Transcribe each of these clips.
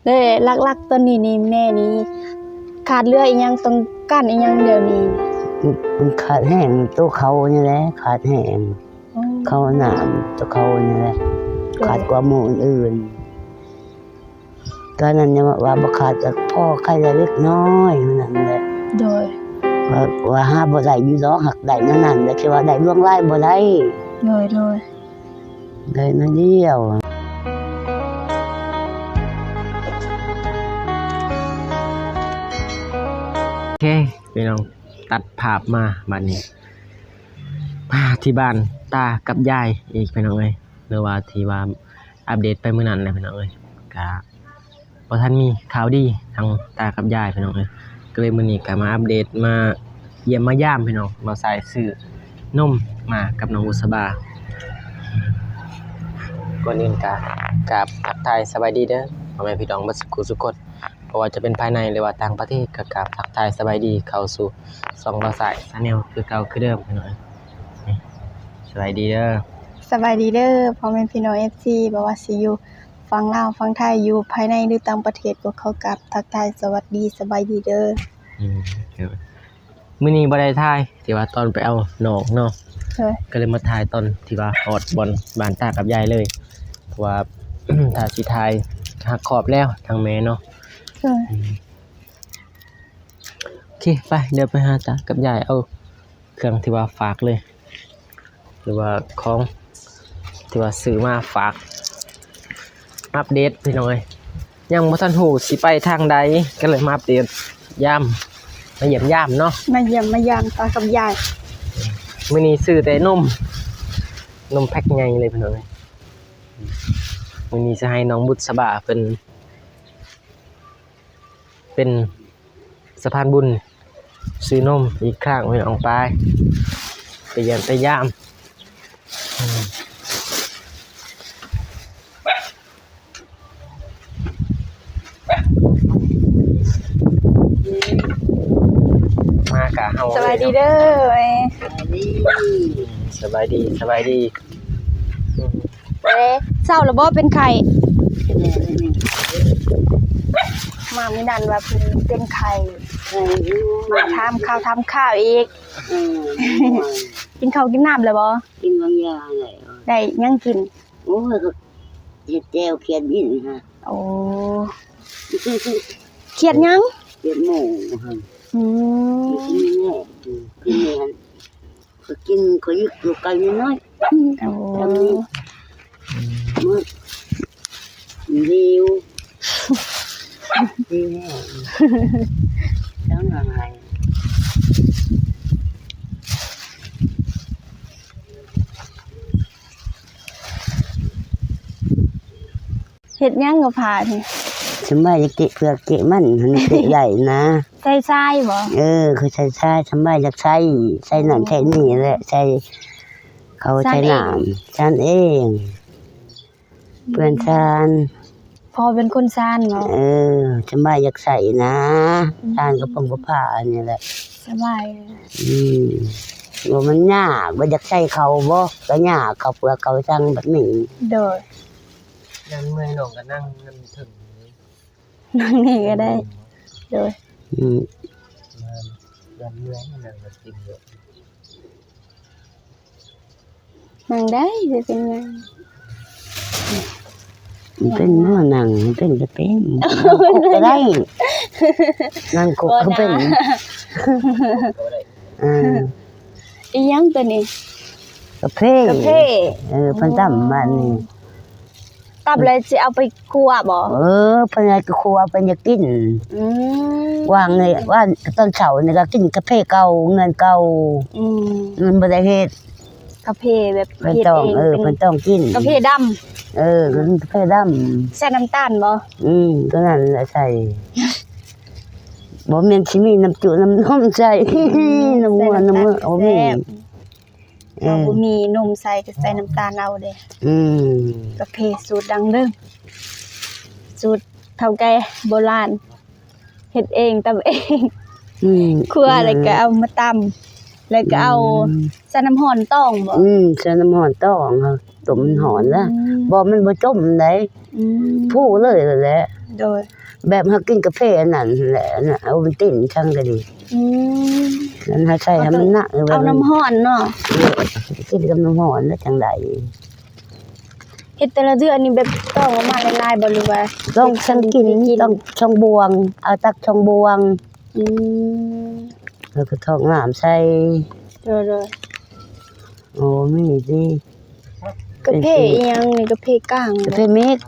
ແລະ ຫຼັກໆຕອນນີ້ນີ້ແມ່ນີ້ຂາດເຫຼືອອີ່ຫຍັງ ຕ້ອງການອີ່ຫຍັງດຽວນີ້? ມັນຂາດແຮງໂຕເຂົ້ານີ້ແຫຼະ ຂາດແຮງ ອໍ ເຂົ້ານ້ຳ ໂຕເຂົ້ານີ້ແຫຼະ ໂດຍ ຂາດກວ່າໝູ່ອື່ນໆ. ຕອນນັ້ນຍັງວ່າບໍ່ຂາດ ກໍພໍໄຄໄດ້ເລັກນ້ອຍ ມື້ນັ້ນແຫຼະ ໂດຍ ວ່າ ວ່າຫາບໍ່ໄດ້ຢູ່ດອກ ຫາກໄດ້ແນວນັ້ນ ແຕ່ວ່າໄດ້ຫຼວງຫຼາຍບໍ່ໄດ້ ໂດຍ ໂດຍ ໄດ້ໜ້ອຍດຽວ. ໂອເຄ ພີ່ນ້ອງ ຕັດພາບມາບາດນີ້ ມາທີ່ບ້ານຕາກັບຍາຍອີກ ພີ່ນ້ອງເອີຍ ຫຼືວ່າທີ່ວ່າອັບເດດໄປມື້ນັ້ນແຫຼະ ພີ່ນ້ອງເອີຍ ກະບໍ່ທັນມີຂ່າວດີທາງຕາກັບຍາຍ ພີ່ນ້ອງເອີຍ ກໍເລີຍມື້ນີ້ກໍມາອັບເດດ ມາຢ້ຽມມາຢາມ ພີ່ນ້ອງ ບ່າວຊາຍຊື້ນົມມາກັບນ້ອງບຸດສະບາ. ກ່ອນອື່ນກໍກາບທັກທາຍສະບາຍດີເດີ ພໍ່ແມ່ພີ່ນ້ອງເບິດສຸຂູສຸຄົນ ບໍ່ວ່າຈະເປັນພາຍໃນ ຫຼືວ່າຕ່າງປະເທດ ກໍກາບທັກທາຍສະບາຍດີເຂົ້າສູ່ຊ່ອງບ່າວຊາຍ Channel ຄືເກົ່າຄືເດີມ ພີ່ນ້ອງເອີຍ ນີ້ ສະບາຍດີເດີ. ສະບາຍດີເດີ ພໍ່ແມ່ພີ່ນ້ອງ ເອັຟຊີ ບໍ່ວ່າຊິຢູ່ຝັ່ງລາວ ຝັ່ງໄທ ຢູ່ພາຍໃນ ຫຼືຕ່າງປະເທດ ພວກເຮົາກາບທັກທາຍສະຫວັດດີ ສະບາຍດີເດີ. ອືມ ມື້ນີ້ບໍ່ໄດ້ຖ່າຍ ທີ່ວ່າຕອນໄປເອົານ້ອງເນາະ ໂດຍ ກໍເລີຍມາຖ່າຍຕອນທີ່ວ່າຮອດບ່ອນບ້ານຕາກັບຍາຍເລີຍ ເພາະວ່າ ຖ້າຊິຖ່າຍຫາກຄອບແລ້ວທາງແມ່ເນາະ ໂດຍ ອືມ ໂອເຄ ໄປ ດຽວໄປຫາຕາກັບຍາຍ ເອົາເຄື່ອງທີ່ວ່າຝາກເລີຍ ຫຼືວ່າຂອງທີ່ວ່າຊື້ມາຝາກ ອັບເດດ ພີ່ນ້ອງເອີຍ ຍັງບໍ່ທັນຮູ້ຊິໄປທາງໃດ ກໍເລີຍມາອັບເດດຢາມ ມາຢ້ຽມຢາມເນາະ ມາຢ້ຽມມາຢາມຕາກັບຍາຍ. ມື້ນີ້ຊື້ແຕ່ນົມ ນົມແພັກໃຫຍ່ເລີຍ ພີ່ນ້ອງເອີຍ ມື້ນີ້ຊິໃຫ້ນ້ອງບຸດສະບາເພິ່ນ ເປັນສະພານບຸນ ຊື້ນົມອີກຄັ້ງ ພີ່ນ້ອງ ໄປ ໄປຢ້ຽມໄປຢາມ ມາກະເຮົາ ສະບາຍດີເດີ ສະບາຍດີ ສະບາຍດີ. ເອີ ເຊົາແລ້ວບໍ່ ເປັນໄຂ້? ມາມື້ນັ້ນວ່າເພິ່ນເປັນໄຂ້ ມາຖາມຂ່າວຖາມຄາວອີກ. ເອີ ກິນເຂົ້າກິນນ້ຳແລ້ວບໍ່? ກິນບາງຢ່າງແລ້ວ. ໄດ້ຫຍັງກິນ? ໂອ້ຍ ກໍເຮັດແຈ່ວຂຽດບິນຫັ້ນ. ໂອ້ ຂຽດຫຍັງ? ຂຽດໝູຫັ້ນ. ອືມ ກິນແນ່ ກິນແນ່. ຂ້ອຍກິນ ຂ້ອຍຍຶກລູກໄກ່ນ້ອຍໆ. ໂອ້ ທຳນີ້ ອືມ ມື້ ເລວ ດີແຮງ ຈັ່ງວ່າງ່າຍ. ເຮັດຫຍັງກັບຜ້ານີ້? ສຳບາຍຢາກເຕະເຜືອກເຕະມັນ ໃຫ້ມັນເຕະໄດ້ນະ. ໃສ່ຊາຍບໍ່? ເອີ ຂ້ອຍໃສ່ຊາຍ ສຳບາຍຢາກໃສ່ ໃສ່ນັ້ນໃສ່ນີ້ແຫຼະ ໃສ່ເຂົ້າໃສ່ນ້ຳ ຊານເອງ ເພື່ອນຊານ. ພໍ່ເປັນຄົນຊານເນາະ? ເອີ ສຳບາຍຢາກໃສ່ນະ ອືມ ຊານກະພົງກະພ້ານີ້ແຫຼະ ສະບາຍ. ອືມ ບໍ່ ມັນຍາກ ບໍ່ຢາກໃສ່ເຂົ້າບໍ່ ກະຍາກ ເຂົ້າເຜືອກເຂົ້າສັງແບບນີ້. ໂດຍ. ຍາມເມື່ອຍນ້ອງກໍນັ່ງນຳເທິງ ນັ່ງນີ້ກໍໄດ້. ໂດຍ. ອືມ ຍາມເມື່ອຍນັ່ງກໍເປັນຢູ່ ນັ່ງໄດ້ ບໍ່ເປັນຫຍັງ. ມັນເປັນບໍ່ນັ່ງ ມັນເປັນກໍເປັນ ນັ່ງຄົກກໍໄດ້ ນັ່ງຄົກກໍເປັນ. ເອີ ອີ່ຫຍັງຕົວນີ້? ກາເຟ ກາເຟ. ເອີ ເພິ່ນຕຳບາດນີ້ ຕຳແລ້ວຊິເອົາໄປຂົ້ວບໍ່? ເອີ ເພິ່ນໃຫ້ໄປຂົ້ວ ເພິ່ນຢາກກິນ. ອືມ ວ່າງນີ້ ວ່າຕອນເຊົ້ານີ້ກໍກິນກາເຟເກົ່າ ເຮືອນເກົ່າ. ອືມ ມັນບໍ່ໄດ້ເຮັດ ກາເຟແບບເຮັດເອງ. ເອີ ເປັນ ເພິ່ນຕ້ອງກິນກາເຟດຳ. ເອີ ກິນກາເຟດຳ ໃສ່ນ້ຳຕານບໍ່? ອືມ ຕົວນັ້ນແຫຼະໃສ່ ບໍ່ແມ່ນຊິມີນ້ຳຈຸນ້ຳນົມໃສ່ ອືມ ນ້ຳງົວ ໃສ່ນ້ຳຕານ ນ້ຳເມືອ ບໍ່ມີ. ແຊບ. ເອີ ເຮົາບໍ່ມີນົມໃສ່ກໍໃສ່ນ້ຳຕານເອົາເດ້. ອືມ ກາເຟສູດດັ້ງເດີມ ສູດເຖົ້າແກ່ໂບລານ ເຮັດເອງ ຕຳເອງ. ອືມ ຂົ້ວແລ້ວກໍເອົາມາຕຳ ແລ້ວກໍເອົາ ອືມ ໃສ່ນ້ຳຮ້ອນຕອງບໍ່? ອືມ ໃສ່ນ້ຳຮ້ອນຕອງ ຕົ້ມມັນຮ້ອນລະ. ອືມ ບໍ່ ມັນບໍ່ຈົ່ມໃດ. ອືມ ຟູເລີຍແຫຼະ. ໂດຍ ແບບເຮົາກິນກາເຟອັນນັ້ນແຫຼະ ອັນນັ້ນ ໂອວັນຕິນ ສັງກະດີ ອືມ ອັນເຮົາໃສ່ໃຫ້ມັນໜັກ ເອົານ້ຳຮ້ອນເນາະ ກິນກັບນ້ຳຮ້ອນແລ້ວຈັ່ງໄດ້. ເຮັດແຕ່ລະເທື່ອນີ້ແບບຕ້ອງເອົາມາຫຼາຍໆບໍ່ ຫຼືວ່າຕ້ອງ ເຮັດສ່ຳກິນ ສ່ຳກິນ ຕ້ອງຊ່ອງບ່ວງ ເອົາຕັກຊ່ອງບ່ວງ ອືມ ແລ້ວກໍຖອກນ້ຳໃສ່ ໂດຍໆ ໂອ້ ມີຕິ ກາເຟອີ່ຫຍັງນີ້ ກາເຟກ້າງ ກາເຟມິກ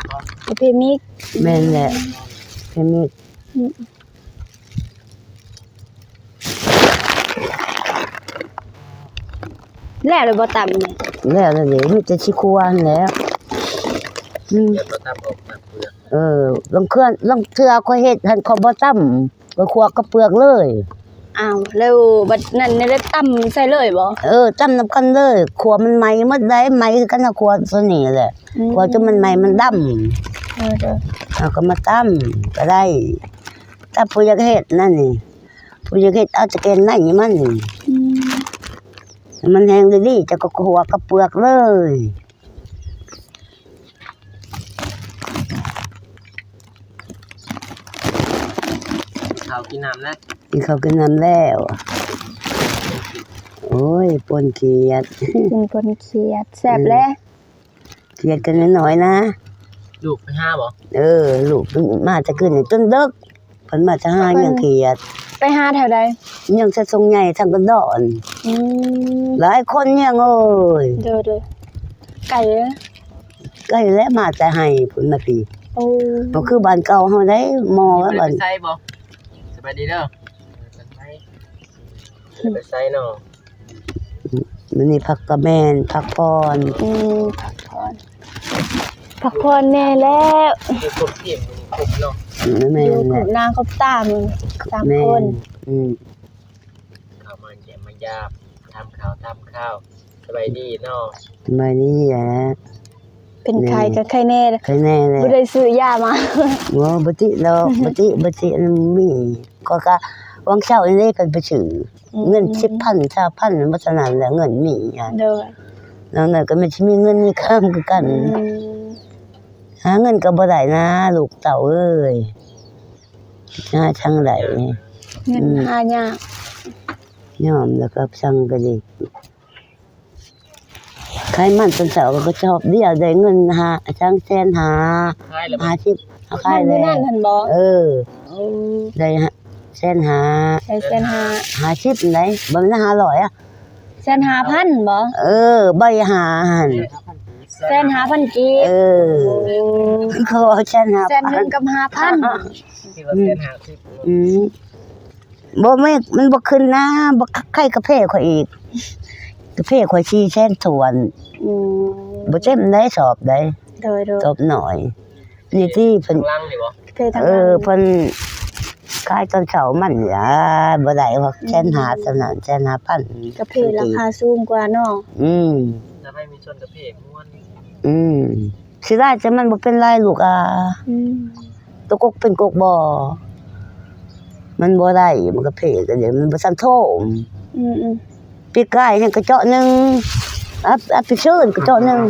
ກາເຟມິກ ແມ່ນແຫຼະ ກາເຟມິກ ອືມ ແລ້ວແລ້ວບໍ່ຕຳນີ້ ແລ້ວແລ້ວເດ້ ມີແຕ່ຊິຂົ້ວຫັ້ນແຫຼະ ອືມ ແລ້ວກໍຕຳອອກ ເອີ ລາງເທື່ອ ລາງເທື່ອຂ້ອຍເຮັດຫັ້ນ ຂ້ອຍບໍ່ຕຳ ຂ້ອຍຂົ້ວກັບເປືອກເລີຍ. ອ້າວ ແລ້ວບັດນັ້ນໄດ້ຕຳໃສ່ເລີຍບໍ່? ເອີ ຕຳນຳກັນເລີຍ ຂົ້ວມັນໄໝ້ໝົດໄດ໋ ໄໝ້ຄືກັນນະ ຂົ້ວໂຕນີ້ແຫຼະ ອືມ ຂົ້ວຈົນມັນໄໝ້ ມັນດຳ ເອີ ເອີ ເຮົາກໍມາຕຳກໍໄດ້ ຕາມຜູ້ຢາກເຮັດນັ້ນນີ້ ຜູ້ຢາກເຮັດເອົາແຕ່ແກ່ນໃນມັນນີ້ ອືມ ມັນແຫ້ງດີໆ ເຈົ້າກໍຂົ້ວກັບເປືອກເລີຍ. ກິນເຂົ້າກິນນ້ຳແລ້ວ ກິນເຂົ້າກິນນ້ຳແລ້ວ ໂອ້ຍ ປົນຂຽດ ກິນປົນຂຽດ ແຊບແຫຼະ ຂຽດກັນໜ້ອຍໆ ນະ ລູກໄປຫາບໍ່? ເອີ ລູກມາແຕ່ຄືນນີ້ຈົນເດິກ ເພິ່ນມາຈະຫາເຫຍື່ອງຂຽດ ໄປຫາແຖວໃດ? ເຫຍື່ອງຊະຊົງໃຫຍ່ທາງກະດອນ ອືມ ຫຼາຍຄົນເຫຍື່ອງເອີຍ ໂດຍໆ ໄກ ໄກແຫຼະ ມາແຕ່ໄຮ່ພຸ້ນມາພີ້ ໂອ້ ບໍ່ຄືບ້ານເກົ່າເຮົາໃດ ໝໍວ່າບ້ານ ໄປໃສບໍ່? ສະບາຍດີເດີ ໄປໃສເນາະ? ມື້ນີ້ພັກກະແມ່ນ ພັກຜ່ອນ ອືມ ພັກຜ່ອນ ພັກຜ່ອນແດ່ແລ້ວ ຢູ່ຄົບທີມ ຄົບເນາະ ແມ່ນ ຢູ່ຄົບໜ້າຄົບຕາ ສາມຄົນ ອືມ ເຂົ້າມາຢ້ຽມມາຢາມ ຖາມຂ່າວຖາມຄາວ ສະບາຍດີເນາະ ສະບາຍດີແຫຼະ ເປັນໄຂ້ກໍໄຂ້ແນ່ ໄຂ້ແນ່ແຫຼະ ບໍ່ໄດ້ຊື້ຢາມາ ບໍ່ ບໍ່ຕິດອກ ບໍ່ຕິ ບໍ່ຕິ ອັນມີ ຂ້ອຍກະຫວ່າງເຊົ້ານີ້ເດ້ ເພິ່ນໄປຊື້ ອືມ ເງິນສິບພັນ ຊາວພັນ ບໍ່ເທົ່ານັ້ນແຫຼະ ເງິນມີຫັ້ນ ໂດຍ ນອກນັ້ນກໍແມ່ນຊິມີເງິນມີຄຳຄືກັນ ອືມ ຫາເງິນກໍບໍ່ໄດ້ນະ ລູກເຕົ້າເອີຍ ຫາທາງໃດ ເງິນ ອືມ ຫາຍາກ ຍອມແລ້ວກໍສັງກະດີ ຂາຍມັນຕອນເຊົ້າກໍກະສອບດຽວໄດ້ເງິນຫ້າ ສອງແສນຫ້າ ຂາຍແລ້ວບໍ່? ຫ້າສິບ ຂາຍແລ້ວ ມື້ນັ້ນຫັ້ນບໍ່? ເອີ ໂອ້ ໄດ້ແສນຫ້າ ໄດ້ແສນຫ້າ ຫ້າສິບໄດ໋ ບໍ່ແມ່ນຫ້າຮ້ອຍອະ ແສນຫ້າພັນບໍ່? ເອີ ໃບຫ້າຫັ້ນ ແສນຫ້າພັນກີບ ເອີ ໂອ້ ເຂົາເອົາແສນຫ້າ ແສນໜຶ່ງກັບຫ້າພັນ ຄິດວ່າແສນຫ້າສິບ ອືມ ບໍ່ແມ່ນ ມັນບໍ່ຂຶ້ນນະ ບໍ່ໃກ້ກາເຟຂ້ອຍອີກ ກາເຟຂ້ອຍສີ່ແສນຖ້ວນ ອືມ ບໍ່ເຕັມໃດ ສອບໃດ ໂດຍໆ ສອບໜ້ອຍ ນີ້ຕິເພິ່ນ ເອີ ເພິ່ນຂາຍຕອນເຊົ້າມັນ ອາ ບໍ່ໄດ້ ອືມ ແສນຫ້າເທົ່ານັ້ນ ແສນຫ້າພັນ ກາເຟລາຄາສູງກວ່າເນາະ ອືມ ແຕ່ໄປມີສວນກາເຟມ່ວນ ອືມ ເສຍດາຍແຕ່ມັນບໍ່ເປັນລາຍລູກອາ ອືມ ຕົວກົກເປັນກົກບໍ່ ມັນບໍ່ໄດ້ ມັນກະເພກະເດ ມັນບໍ່ທັນໂທມ ອືມໆ ປີກາຍຫັ້ນກະເຈາະໜຶ່ງ ອັບ ອັບປີຊືນກະເຈາະໜຶ່ງ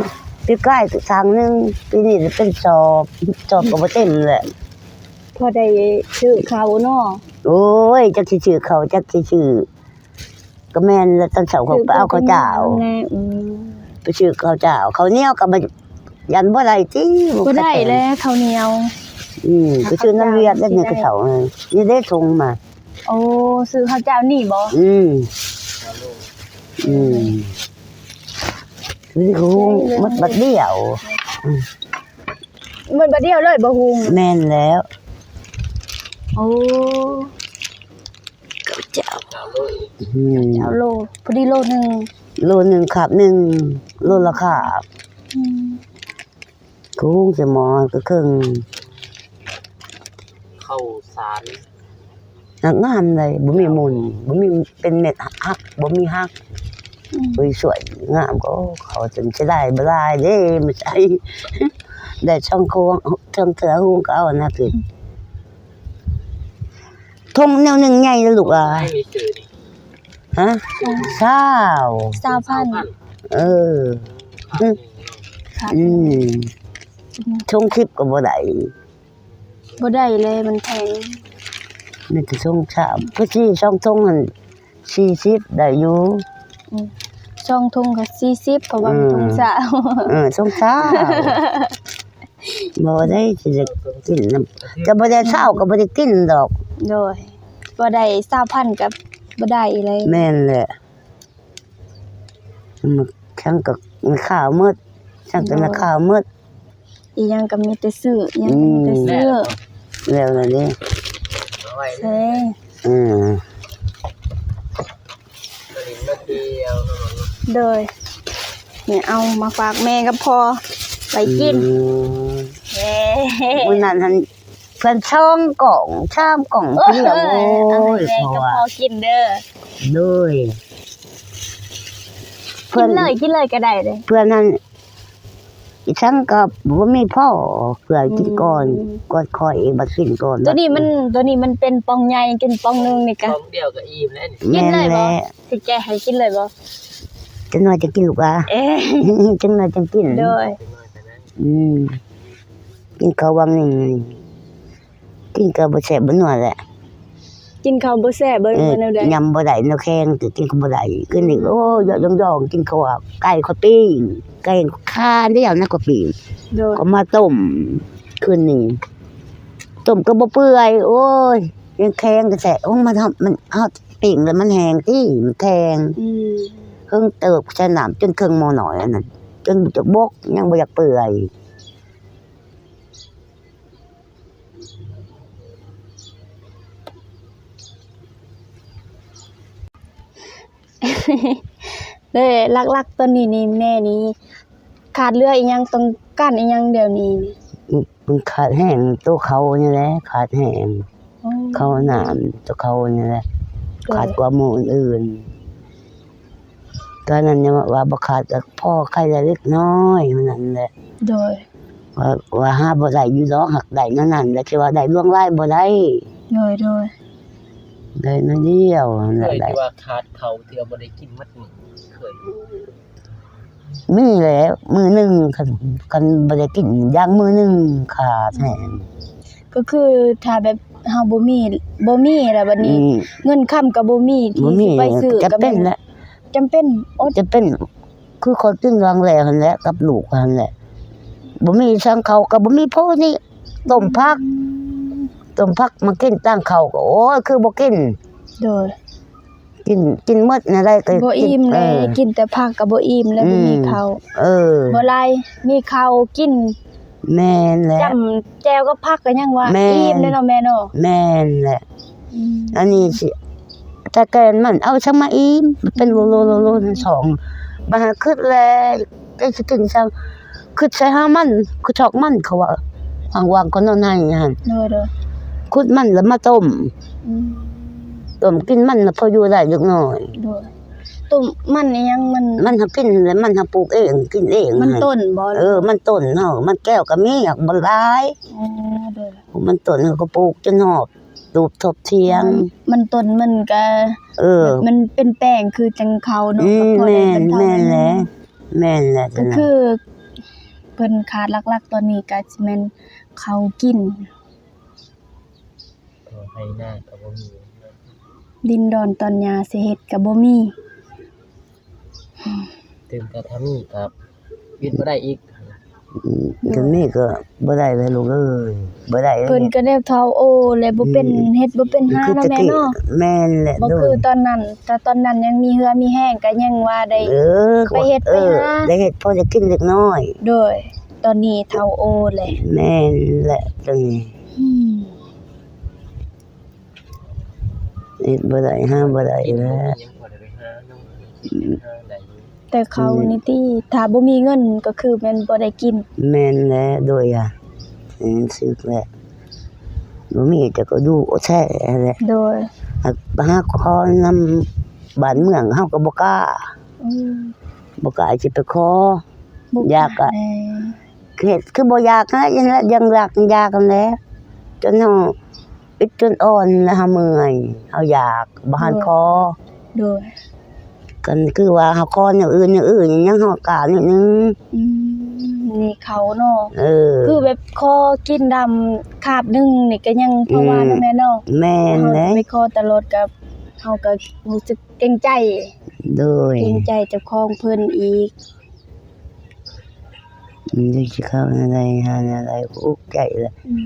ປີກາຍກະຖັງໜຶ່ງ ປີນີ້ເປັນສອບ ສອບກະບໍ່ເຕັມແຫຼະ ພໍໄດ້ຊື້ເຂົ້າເນາະ ໂອ້ຍ ຈັກຊິຊື້ເຂົ້າ ຈັກຊິຊື້ ກໍແມ່ນແຫຼະ ຕອນເຊົ້າຂ້ອຍໄປເອົາເຂົ້າຈ້າວ ອືມ ໄປຊື້ເຂົ້າຈ້າວ ເຂົ້າໜຽວກໍບໍ່ ຢ້ານບໍ່ໄດ້ຕິ ບໍ່ໄດ້ແຫຼະເຂົ້າໜຽວ ອືມ ໄປຊື້ນຳຫວຽດແລ້ວນີ້ ເຂົ້າເຈົ້ານີ້ເດ້ຖົງມາ ໂອ້ ຊື້ເຂົ້າຈ້າວນີ້ບໍ່? ອືມ ອືມ ນີ້ກໍຫຸງໝົດບັດດຽວ ອືມ ໝົດບັດດຽວເລີຍບໍ່ຫຸງ? ແມ່ນແລ້ວ ໂອ້ ເຂົ້າເຈົ້າ ອືມ ເຈົ້າໂລ ພໍດີໂລໜຶ່ງ ໂລໜຶ່ງຄາບໜຶ່ງ ໂລລະຄາບ ອືມ ກໍຫຸງໃສ່ໝໍ້ກໍເຄິ່ງ ເຂົ້າສານ ໜັກງາມເລີຍ ບໍ່ມີໝຸ່ນ ບໍ່ມີເປັນເມັດຫັກ ບໍ່ມີຫັກ ອືມ ໂອ້ຍ ສວຍງາມ ກໍເຂົ້າຈົນເສຍດາຍບໍ່ຫຼາຍເດ້ ມາໃສ່ ໄດ້ສອງຄວງ ສອງເທື່ອຫຸງກໍເອົານະ ຄື ອືມ ຖົງແນວໜຶ່ງໃຫຍ່ເດີລູກເອີຍ ຮະ ຊາວ ຊາວພັນ ເອີ ອືມ ຖົງສິບກໍບໍ່ໄດ້ ບໍ່ໄດ້ແລ້ວ ມັນແພງ. ມີແຕ່ຖົງຊາວ ຄືຊິສອງຖົງຫັ້ນສີ່ສິບໄດ້ຢູ່. ອືມ ສອງຖົງກໍສີ່ສິບ ເພາະວ່າມັນ ອືມ ຖົງຊາວ. ເອີ ຖົງຊາວ ບໍ່ໄດ້ຊິໄດ້ກິນນຳ ກໍບໍ່ໄດ້ຊາວກໍບໍ່ໄດ້ກິນດອກ. ໂດຍ ບໍ່ໄດ້ຊາວພັນກໍບໍ່ໄດ້ເລີຍ. ແມ່ນແຫຼະ. ອືມ ຊ່າງກໍແມ່ຄ້າໝົດ ຊ່າງກໍແມ່ຄ້າໝົດ. ອີຫຍັງກໍມີແຕ່ຊື້ ອີຫຍັງກໍມີແຕ່ຊື້. ອືມ ແລ້ວລະເດ້. ເອີ ອືມ ໂດຍ ນີ້ເອົາມາຝາກແມ່ກັບພໍ່ໄວ້ກິນ. ອືມ ເອີ ມື້ນັ້ນຫັ້ນ ເພິ່ນສອງກ່ອງສາມກ່ອງ ໂອ້ຍ ກິນແລ້ວ ໂອ້ຍ ເອົາໃຫ້ແມ່ກັບພໍ່ກິນເດີ. ໂດຍ ກິນເລີຍ ກິນເລີຍກໍໄດ້ເດ້. ເພື່ອນັ້ນ ອີສັງກໍບໍ່ມີພໍ ເພື່ອກິນກ່ອນ ອືມ ກ່ອນຂ້ອຍເອງ ບັດກິນກ່ອນ. ໂຕນີ້ມັນ ໂຕນີ້ມັນເປັນປ່ອງໃຫຍ່ ກິນປ່ອງໜຶ່ງນີ້ກະ ປ່ອງດຽວກໍອີ່ມແລ້ວນີ້. ກິນເລີຍບໍ່? ແມ່ນແຫຼະ ຊິແກະໃຫ້ກິນເລີຍບໍ່? ຈັກໜ່ອຍຈະກິນລູກອາ. ເອີ ຈັກໜ່ອຍຈັ່ງກິນ. ໂດຍ ອືມ ກິນເຂົ້າວັງໜຶ່ງ ກິນກໍບໍ່ແຊບບໍ່ນົວແຫຼະ. ກິນເຂົ້າບໍ່ແຊບ ບໍ່ ເອີ ບໍ່ແນວໃດ ຍຳບໍ່ໄດ້ ແນວແຂງກໍກິນກໍບໍ່ໄດ້. ຄືນີ້ ອືມ ໂອ້ຍ ຢອກໆ ກິນເຂົ້າ ໄກ່ຂ້ອຍປີ້ງ ໄກ່ຄາດຽວນະຂ້ອຍປີ້ງ. ໂດຍ ກໍມາຕົ້ມ ຄືນນີ້ຕົ້ມກໍບໍ່ເປື່ອຍ. ໂອ້ຍ ຍັງແຂງແທ້ໆ. ໂອ້ ມັນ ມັນ ເຮົາປີ້ງແລ້ວມັນແຫ້ງຕິ ມັນແຂງ. ອືມ ເຄິ່ງເຕີບ ໃສ່ນ້ຳຈົນເຄິ່ງໝໍ້ນ້ອຍອັນນັ້ນ ຈົນຈະບົກ ຍັງບໍ່ຢາກເປື່ອຍ. ເດ້ ຫຼັກໆ ຕອນນີ້ນີ້ ແມ່ນີ້ຂາດເຫຼືອອີ່ຫຍັງ ຕ້ອງການອີ່ຫຍັງດຽວນີ້ນີ້? ມັນຂາດແຮງໂຕເຂົ້ານີ້ແຫຼະ ຂາດແຮງ. ໂອ້ ເຂົ້ານ້ຳ ໂຕເຂົ້ານີ້ແຫຼະ ໂດຍ ຂາດກວ່າໝູ່ອື່ນໆ. ຕອນນັ້ນຍັງວ່າບໍ່ຂາດ ກໍພໍໄຄໄດ້ເລັກນ້ອຍ ເທົ່ານັ້ນແຫຼະ. ໂດຍ ວ່າ ວ່າຫາບໍ່ໄດ້ຢູ່ດອກ ຫາກໄດ້ແນວນັ້ນແຫຼະ ທີ່ວ່າໄດ້ຫຼວງຫຼາຍບໍ່ໄດ້. ໂດຍ ໂດຍ ໄດ້ໜ້ອຍດຽວຫັ້ນແຫຼະ. ເຄີຍທີ່ວ່າຂາດເຂົ້າ ທີ່ວ່າບໍ່ໄດ້ກິນໝົດມື້ ເຄີຍ? ມີແຫຼະ ມື້ໜຶ່ງ ຄັນ ຄັນບໍ່ໄດ້ກິນຢ່າງມື້ໜຶ່ງຂາດແຮງ. ກໍຄືຖ້າແບບເຮົາບໍ່ມີ ບໍ່ມີແລ້ວບັດນີ້ ອືມ ເງິນຄຳກໍບໍ່ມີທີ່ ບໍ່ມີ ຊິໄປຊື້ ຈຳເປັນແຫຼະ ຈຳເປັນ ໂອ້ ຈຳເປັນ. ຄືຂ້ອຍກິນຫວ່າງແລ້ວຫັ້ນແຫຼະ ກັບລູກຫັ້ນແຫຼະ ບໍ່ມີສັງ ເຂົ້າກໍບໍ່ມີພໍນີ້ ຕົ້ມຜັກ ອືມ ຕົ້ມຜັກມາກິນ ຕັ້ງເຂົ້າກໍ ໂອ້ຍ ຄືບໍ່ກິນ. ໂດຍ ກິນ ກິນໝົດແນວໃດກໍບໍ່ອີ່ມແຫຼະ ເອີ ກິນແຕ່ຜັກກໍບໍ່ອີ່ມແລ້ວ ອືມ ບໍ່ມີເຂົ້າ. ເອີ ບໍ່ຫຼາຍ ມີເຂົ້າກິນ. ແມ່ນແຫຼະ ຈ້ຳແຈ່ວກັບຜັກກໍຍັງວ່າ ແມ່ນ ອີ່ມແລ້ວເນາະແມ່ເນາະ. ແມ່ນແຫຼະ. ອືມ ອັນນີ້ຊິ ຕະແກນມັນເອົາສັງມາອີ່ມ ມັນເປັນໂລໆໆໆ ສອງ ບາດຄຶດແລ້ວ ແຕ່ຊິກິນສັງ ຄຶດໃສ່ຫາມັນ ຄຶດຊອກມັນ ເຂົາວ່າ ຫວ່າງໆ ກໍນອນໃຫ້ຫັ້ນ. ໂດຍໆ ຂຸດມັນແລ້ວມາຕົ້ມ ອືມ ຕົ້ມກິນມັນ ແລ້ວພໍຢູ່ໄດ້ເລັກນ້ອຍ. ໂດຍ ຕົ້ມມັນອີ່ຫຍັງ ມັນ ມັນຫາກິນແຫຼະ ມັນຫາປູກເອງ ກິນເອງ. ມັນຕົ້ນບໍ່? ເອີ ມັນຕົ້ນເຮົາ ມັນແກ້ວກໍມີ ຫາກບໍ່ຫຼາຍ. ອໍ ໂດຍ ມັນຕົ້ນເຮົາກໍປູກຈົນຮອບ ຕູບທົບຖຽງ. ມັນ ມັນຕົ້ນມັນກະ ເອີ ມັນເປັນແປ້ງຄືຈັ່ງເຂົ້າເນາະ. ອືມ ກໍພໍໄດ້ບັນເທົາ. ແມ່ນແຫຼະ ແມ່ນແຫຼະ. ກໍຄືເພິ່ນຂາດຫຼັກໆ ຕອນນີ້ກະຊິແມ່ນເຂົ້າກິນ ເຂົ້າໄຮ່ນາກໍບໍ່ມີ ດິນດອນຕອນຫຍ້າຊິເຮັດກໍບໍ່ມີ. ຕື່ມແຕ່ຖ້າມີກໍ ເຮັດບໍ່ໄດ້ອີກ. ອືມ ຄັນມີກໍບໍ່ໄດ້ແລ້ວລູກເອີຍ ບໍ່ໄດ້ແລ້ວ. ເພິ່ນກໍແນວເຖົ້າໂອແລ້ວ ບໍ່ເປັນ ອືມ ເຮັດບໍ່ເປັນຫາເນາະແມ່ເນາະ. ແມ່ນແຫຼະ ບໍ່ຄື ໂດຍ ຕອນນັ້ນ ຖ້າຕອນນັ້ນຍັງມີເຮືອມີແຮງກໍຍັງວ່າໄດ້ ເອີ ໄປເຮັດ ເອີ ໄປຫາ ໄດ້ເຮັດພໍໄດ້ກິນເລັກນ້ອຍ. ໂດຍ ຕອນນີ້ເຖົ້າໂອແລ້ວ. ແມ່ນແຫຼະ ຕອນນີ້ ອືມ ເຮັດບໍ່ໄດ້ ຫາບໍ່ໄດ້ແລ້ວ. ອືມ ແຕ່ເຂົານີ້ຕິ ຖ້າບໍ່ມີເງິນກໍຄືແມ່ນບໍ່ໄດ້ກິນ. ແມ່ນແຫຼະ ໂດຍ ອາ ແມ່ນ ຖືກແຫຼະ ບໍ່ມີແຕ່ກໍຢູ່ແທ້ແຫຼະ. ໂດຍ ຫາ ຫາຂໍນຳບ້ານເມືອງເຮົາກໍບໍ່ກ້າ. ອືມ ບໍ່ກ້າຊິໄປຂໍ. ບໍ່ຢາກ ຢາກ ເຮັດຄືບໍ່ຢາກຫັ້ນແຫຼະ ຍັງຢາກ ຢາກຫັ້ນແຫຼະ ຈົນເຮົາອິດຈົນອ່ອນແລ້ວ ເຮົາເມື່ອຍ ເຮົາຢາກ ບໍ່ທັນຂໍ. ໂດຍ ກໍຄືວ່າເຮົາຂໍແນວອື່ນ ແນວອື່ນ ຍັງເຮົາກ້າໜ້ອຍໜຶ່ງ. ອືມ ນີ້ເຂົາເນາະ ເອີ ຄືແບບຂໍກິນດຳຄາບໜຶ່ງນີ້ກໍຍັງ ເພາະວ່າ ອືມ ເນາະແມ່ເນາະ ແມ່ນເດ້ ໄປຂໍຕະຫຼອດກໍ ເຮົາກໍຮູ້ສຶກເກງໃຈ ໂດຍ ເກງໃຈເຈົ້າຂອງເພິ່ນອີກ. ອືມ ຈັກຊິເຂົ້າແນວໃດ ຫາແນວໃດ ອຸກໃຈລະ ອືມ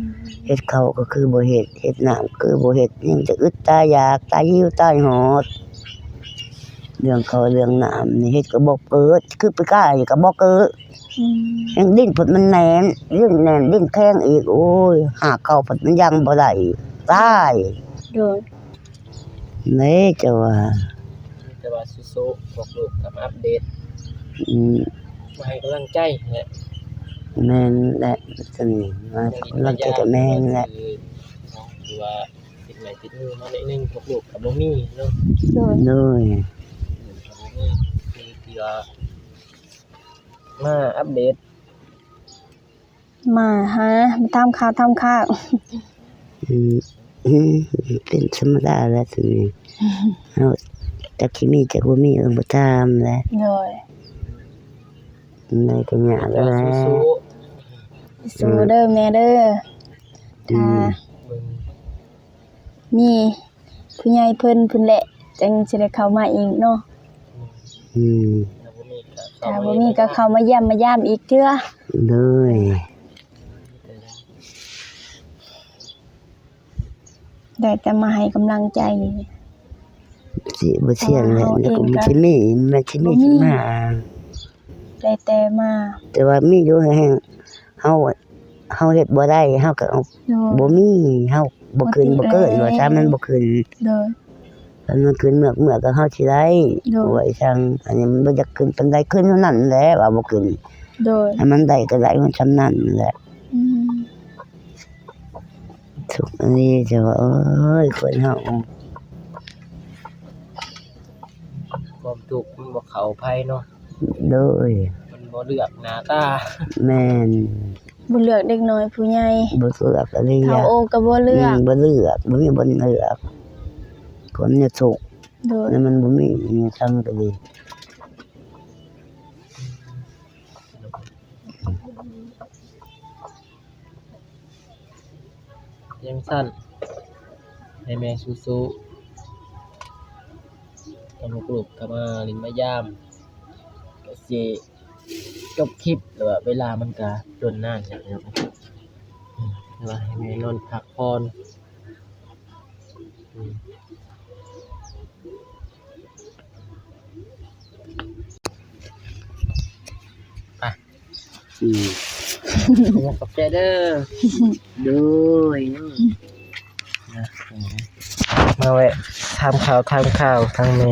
ເຮັດເຂົ້າກໍຄືບໍ່ເຮັດ ເຮັດນ້ຳຄືບໍ່ເຮັດ ຍັງຈະອຶດຕາຍຢາກ ຕາຫິວຕາຍຫອດ ເລື່ອງເຂົ້າເລື່ອງນ້ຳນີ້ເຮັດກໍບໍ່ເກີດ ຄືປີກາຍກໍບໍ່ເກີດ ອືມ ແຮ່ງດິນພຸ້ນມັນແໜ້ນ ດິນແໜ້ນດິນແຂງອີກ ໂອ້ຍ ຫາເຂົ້າພັດມັນຍັງບໍ່ໄດ້ ຕາຍ ໂດຍ. ເດ້ ເຈົ້າວ່າ ມີແຕ່ວ່າສູ້ໆ ພວກລູກກໍມາອັບເດດ ອືມ ມາໃຫ້ກຳລັງໃຈແຫຼະ ແມ່ນແຫຼະ ຊັ້ນມາໃຫ້ກຳລັງໃຈກໍແມ່ນແຫຼະ ຄືວ່າຕິດໄມ້ຕິດມືມາໜ້ອຍໜຶ່ງ ພວກລູກກໍບໍ່ມີເນາະ ໂດຍ ໂດຍ ກໍບໍ່ມີ ຄືທີ່ວ່າມາອັບເດດ ມາຫາ ມາຖາມຂ່າວຖາມຄາວ ອືມ ເປັນທຳມະດາແຫຼະໂຕນີ້ ເຮົາຈັກຊິມີຈັກບໍ່ມີ ເອີ້ນມາຖາມແຫຼະ ໂດຍ ແນວໃດກໍຍາກແຫຼະ ສູ້ໆ ສູ້ເດີແມ່ເດີ ອືມ ຖ້າ ເບິ່ງ ມີຜູ້ໃຫຍ່ເພິ່ນພຸ້ນແຫຼະ ຈັ່ງຊິໄດ້ເຂົ້າມາອີກເນາະ ອືມ ຖ້າບໍ່ມີກໍເຂົ້າມາຢ້ຽມມາຢາມອີກເທື່ອ ໂດຍ ໄດ້ແຕ່ມາໃຫ້ກຳລັງໃຈ ຊິບໍ່ສ່ຽງແຫຼະ ແລ້ວກໍບໍ່ຊິມີ ມັນຊິມີຊິມາ ໄດ້ແຕ່ມາ ແຕ່ວ່າມີຢູ່ແຮງ ເຮົາ ເຮົາເຮັດບໍ່ໄດ້ ເຮົາກໍເອົາ ໂດຍ ບໍ່ມີ ເຮົາບໍ່ຂຶ້ນບໍ່ເກີດ ວ່າຊະ ມັນບໍ່ຂຶ້ນ ໂດຍ ຄັນມັນຂຶ້ນເມືອກໆ ກໍເຮົາຊິໄດ້ ໂດຍ ວ່າອີ່ສັງ ອັນນີ້ມັນບໍ່ຢາກຂຶ້ນປານໃດ ຂຶ້ນເທົ່ານັ້ນແຫຼະ ວ່າບໍ່ຂຶ້ນ ໂດຍ ອັນມັນໄດ້ກໍໄດ້ມັນສ່ຳນັ້ນແຫຼະ ອືມ ທຸກອັນນີ້ ແຕ່ວ່າ ໂອ້ຍ ຄົນເຮົາ ຄວາມທຸກມັນບໍ່ເຂົ້າໃຜເນາະ ໂດຍ ມັນບໍ່ເລືອກໜ້າຕາ ແມ່ນ ບໍ່ເລືອກເດັກນ້ອຍຜູ້ໃຫຍ່ ບໍ່ເລືອກອີ່ຫຍັງ ເຖົ້າໂອກໍບໍ່ເລືອກ ອືມ ບໍ່ເລືອກ ບໍ່ມີບ່ອນເລືອກ ຄວາມຍາກທຸກ ໂດຍ ແລ້ວມັນບໍ່ມີອີ່ຫຍັງທຳກໍດີ ຈັ່ງຊັ້ນ ໃຫ້ແມ່ສູ້ໆ ກັບລູກໆ ກໍມາຫຼິ້ນມາຢາມ ກໍຊິຈົບຄລິບ ແລ້ວເວລາມັນກໍດົນນານແລ້ວ ອືມ ວ່າໃຫ້ແມ່ນອນພັກຜ່ອນ ອືມ ໄປ ອືມ ຂອບໃຈເດີ ໂດຍ ມາແວະຖາມຂ່າວ ຖາມຂ່າວທາງແມ່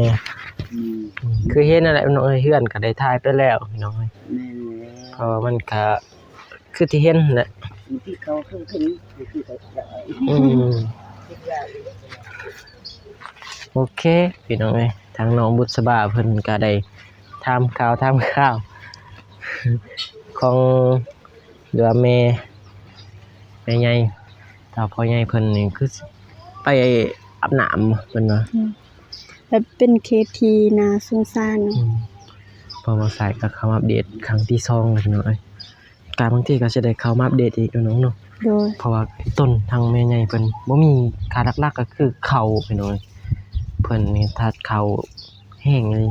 ອືມ ອືມ ຄືເຫັນນັ້ນແຫຼະ ເຮືອນກໍໄດ້ຖ່າຍໄປແລ້ວ ພີ່ນ້ອງເອີຍ ແມ່ນແລ້ວ ເພາະວ່າມັນກະ ຄືທີ່ເຫັນແຫຼະ ທີ່ເຂົາຄືຂຶ້ນ ຄື ຄື ອືມ ໂອເຄ ພີ່ນ້ອງເອີຍ ທາງນ້ອງບຸດສະບາເພິ່ນກະໄດ້ຖາມຂ່າວ ຖາມຂ່າວ ຂອງ ຫຼືວ່າແມ່ ແມ່ໃຫຍ່ ເຖົ້າພໍ່ໃຫຍ່ເພິ່ນນີ້ຄືຊິໄປອາບນ້ຳ ເພິ່ນວ່າ ອືມ ແບບເປັນເຂດທີ່ໜ້າສົງສານ ອືມ ເພາະວ່າສາຍກໍເຂົ້າມາອັບເດດຄັ້ງທີສອງແລ້ວ ພີ່ນ້ອງເອີຍ ກະບາງທີກໍຊິໄດ້ເຂົ້າມາອັບເດດອີກເນາະນ້ອງເນາະ ໂດຍ ເພາະວ່າຕົ້ນທາງແມ່ໃຫຍ່ເພິ່ນບໍ່ມີ ຂາດຫຼັກໆກໍຄືເຂົ້າ ພີ່ນ້ອງເອີຍ ເພິ່ນນີ້ຂາດເຂົ້າແຮງເລີຍ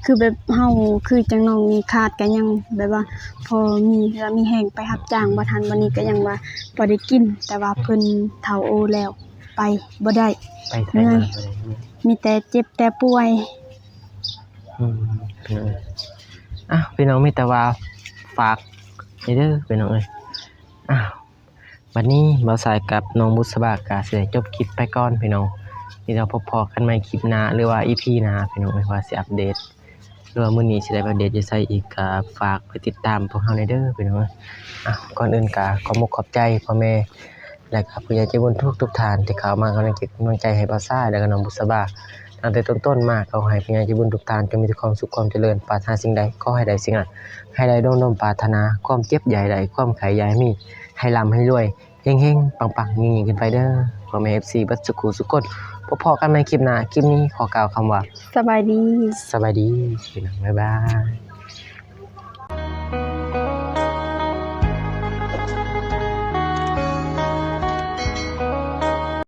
ຄືແບບເຮົາ ຄືຈັ່ງນ້ອງນີ້ຂາດກໍຍັງແບບວ່າພໍມີເຫື່ອມີແຮງໄປຮັບຈ້າງ ອືມ ບໍ່ທັນ ບັດນີ້ກໍຍັງວ່າພໍໄດ້ກິນ ແຕ່ວ່າເພິ່ນເຖົ້າໂອແລ້ວ ໄປບໍ່ໄດ້ ໄປໃສມາບໍ່ໄດ້ ມີແຕ່ເຈັບແຕ່ປ່ວຍ ອືມ ພີ່ນ້ອງເອີຍ ອ້າວ ພີ່ນ້ອງ ມີແຕ່ວ່າຝາກນີ້ເດີ ພີ່ນ້ອງເອີຍ ອ້າວ ບັດນີ້ບ່າວສາຍກັບນ້ອງບຸດສະບາກໍຊິໄດ້ຈົບຄລິບໄປກ່ອນ ພີ່ນ້ອງ ມີແຕ່ພົບພໍ້ກັນໃໝ່ຄລິບໜ້າ ຫຼືວ່າອີພີໜ້າ ພີ່ນ້ອງເອີຍ ວ່າຊິອັບເດດ ຫຼືວ່າມື້ນີ້ຊິໄດ້ໄປອັບເດດຢູ່ໃສອີກ ກໍຝາກໄປຕິດຕາມພວກເຮົາແດ່ເດີ ພີ່ນ້ອງເອີຍ ອ່ະ ກ່ອນອື່ນກໍຂອບມຸກຂອບໃຈພໍ່ແມ່ ແລະກໍຜູ້ໃຫຍ່ໃຈບຸນທຸກໆທ່ານທີ່ເຂົ້າມາກຳລັງໃຈ ກຳລັງໃຈໃຫ້ບ່າວສາຍ ແລະກໍນ້ອງບຸດສະບາ ຕັ້ງແຕ່ຕົ້ນໆມາ. ຂໍໃຫ້ຜູ້ໃຫຍ່ໃຈບຸນທຸກທ່ານຈົ່ງມີແຕ່ຄວາມສຸກຄວາມຈະເລີນ, ປາດຖະໜາສິ່ງໃດຂໍໃຫ້ໄດ້ສິ່ງນັ້ນ, ໃຫ້ໄດ້ດັ່ງດວງປາດຖະໜາ, ຄວາມເຈັບຢ່າໃຫ້ໄດ້, ຄວາມໄຂ້ຢ່າໃຫ້ມີ, ໃຫ້ລ່ຳໃຫ້ລວຍ, ເຮັງໆ ປັງໆ ຍິ່ງໆຂຶ້ນໄປເດີ ພໍ່ແມ່ເອັຟຊີເບິດສຸຂູສຸຄົນ. ພົບພໍ້ກັນໃໝ່ຄລິບໜ້າ, ຄລິບນີ້ຂໍກ່າວຄຳວ່າ ສະບາຍດີ ສະບາຍດີ ພີ່ນ້ອງ ບາຍບາຍ.